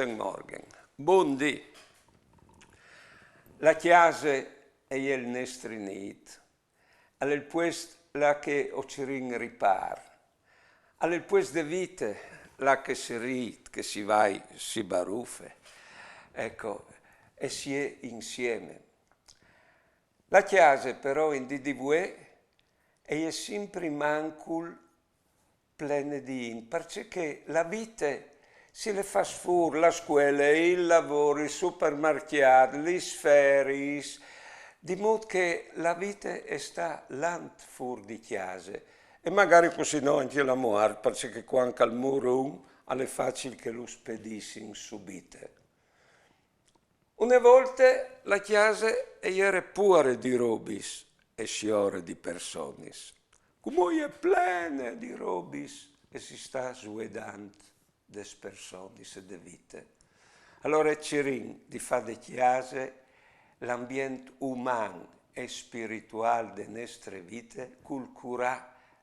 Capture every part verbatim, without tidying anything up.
Guten Morgen. Bundì. La cjase e je il nestri nît. Al è il puest là che o cirìn ripâr. Al è il puest de vite, là che si rît, che si vai, si barufe. Ecco, e si è insieme. La cjase, però, in dì di vuê e je simpri mancul plene di int, parcè che la vite si le fâs fûr, la scuele, il lavôr, il supermarcjât, lis feriis, di mût che la vite e sta lant fûr di cjase. E magari cussì no ancje la muart, parcè che cuant che al mûr un, al è facil che lu spedissin subite. Une volte la cjase e jere puare di robis e siore di personis. Cumò e je plene di robis e si sta svuedant des personis e de vite. Alore cirìn di fâ de cjase l'ambient uman e spirituâl de nestre vite, cul curâ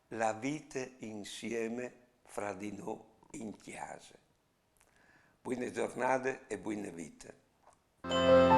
la vite insieme fra di nô in cjase. Buine zornade e buine vite.